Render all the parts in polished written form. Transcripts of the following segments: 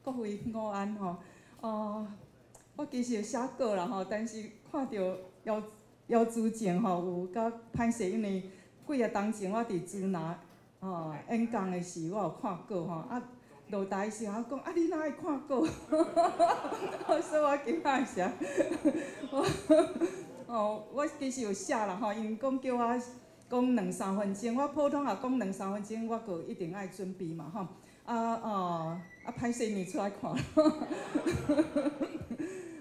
各位午安吼。哦，我其實有寫稿啦吼，但是看著姚姚主政吼有較歹勢，因為幾个鐘前我佇支那吼演講的時，我有看稿吼，啊落台時我講啊，你哪會看稿？所以我今仔寫，哦，我其實有寫啦吼，𪜶講叫我講兩三分鐘，我普通話講兩三分鐘，我閣一定愛準備嘛吼。啊哦，啊歹勢念出來看。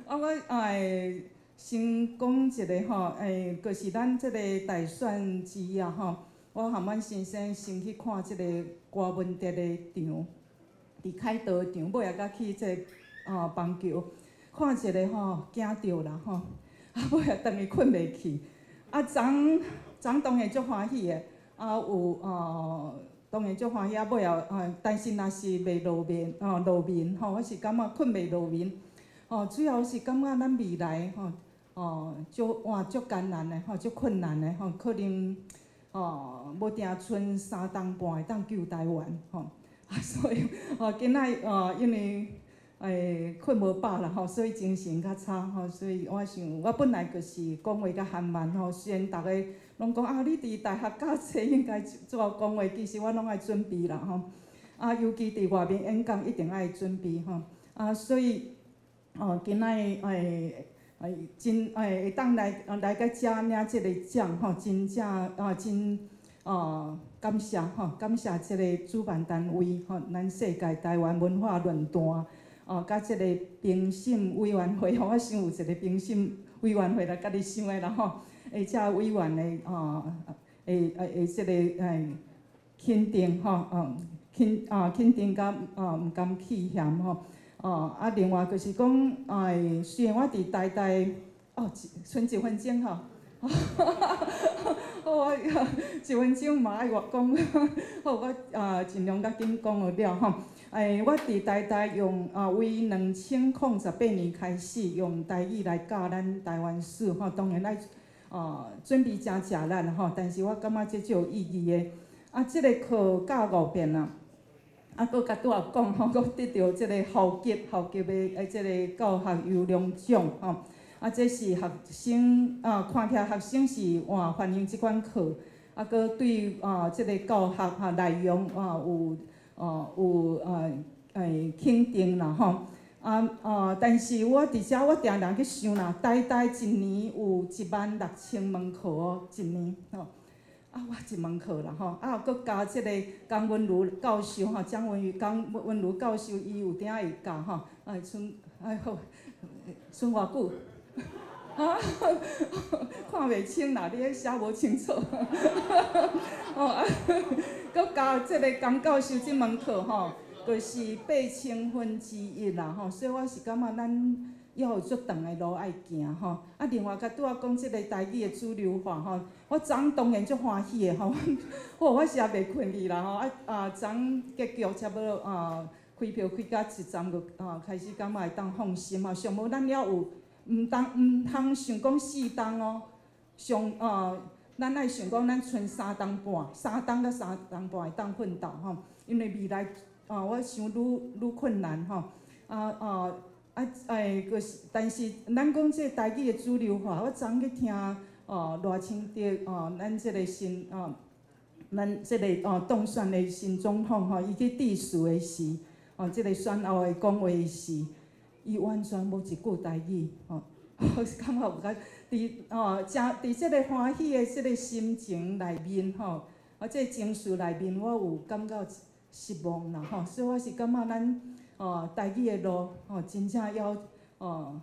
啊，我愛先講一个吼，就是咱這個大選之夜吼，我和阮先生先去看這个柯文哲的場，佇凱道場，尾仔才去這個邦橋，看一个吼驚著啦吼，啊尾仔轉去睏袂去，啊昨昨當然足歡喜的，啊有哦。當然足歡喜，啊尾後啊，但是若是袂露面，吼露面吼，我是感覺睏袂落眠，吼，主要是感覺咱未來吼，哦，足哇足艱難的吼，足困難的吼，可能哦無定賰3冬半會當救台灣吼，啊所以哦今仔哦因為睏無飽啦吼，所以精神較差吼，所以我想我本來就是講話較含慢吼，雖然逐个攏講啊，你佇大學教冊應該足𠢕講話，其實我攏愛準備啦吼。啊，尤其佇外面演講一定愛準備吼。啊，所以哦，今仔真會當來來到遮領這个獎吼，真正啊真哦感謝吼，感謝這个主辦單位吼，咱世界台灣文化論壇哦，佮這个評審委員會吼，我想有一個評審委員會來家己想的啦吼。這委員的吼，這个肯定吼，肯定佮毋甘棄嫌吼，哦，啊，另外就是講，雖然我佇台大，哦，賰一分鐘吼，好，我一分鐘嘛愛我講，好，我盡量較緊講就了吼。我佇台大用啊，為2018年開始用台語來教咱台灣史吼，當然愛準備誠食力吼，但是我感覺這足有意義的。啊，這个課教五遍啊，啊，閣佮拄仔講吼，閣得著這个校級的這个教學優良獎吼。啊，這是學生啊，看起來學生是哇歡迎這款課，啊，閣對啊這个教學哈內容啊有哦有肯定啦吼。啊啊！但是我佇遮我定定去想啦，台大一年有16,000門課哦，一年吼。啊，我一門課啦吼，啊，閣加這个江文如教授吼，江文如江文如教授，伊有當會教吼，啊，賰哎好，賰偌久？啊，看袂清啦，你彼寫無清楚。哦，啊，閣加這个江教授這門課吼，就是1/8000啦吼，所以我是感覺咱猶有足長的路愛行吼。啊，另外佮拄仔講這个台語的主流化吼，我昨昏當然足歡喜的吼，我是也袂睏去啦吼。啊啊，昨昏結局差不多啊，開票開到一站就啊，開始感覺會當放心吼。上無咱猶有，毋當毋通想講4冬哦，上啊，咱愛想講咱賰3冬半，3冬到3冬半會當奮鬥吼，因為未來。啊，我想愈愈困難吼，啊啊啊！就是，但是咱講這个台語的主流化，我昨昏去聽哦賴清德哦，咱這个新哦，咱這个哦當選的新總統吼，伊去致辭的時，哦，這個選後的講話時，伊完全無一句台語吼，我是感覺有較佇哦，誠佇這個歡喜的這個心情內面吼，啊，這個情緒內面，我有感覺失望啦吼，所以我是感覺咱哦台語的路吼，真正要哦，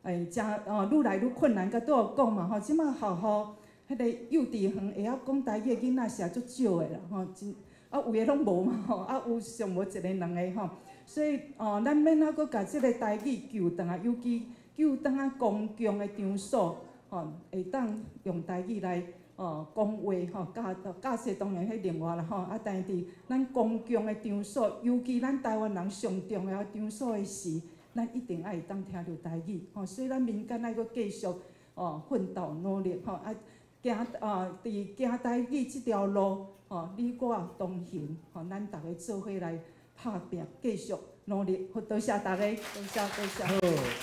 誠哦愈來愈困難。佮拄仔講嘛吼，這馬學校彼个幼稚園會曉講台語的囡仔是也足少的啦吼，真啊有的攏無嘛吼，啊有上無一个兩个吼，所以哦，咱欲按怎閣共這个台語救轉來，尤其救轉來公共的場所吼，會當用台語來哦講話吼，教教冊當然彼另外啦吼，啊，但是佇咱公共的場所，尤其咱台灣人上重要的場所的時，咱一定愛會當聽著台語吼，所以咱民間愛閣繼續哦奮鬥努力吼，啊行啊佇行台語這條路吼，你我同行吼，咱逐个做伙來拍拚，繼續。努力。好，多謝大家，多謝多謝。好。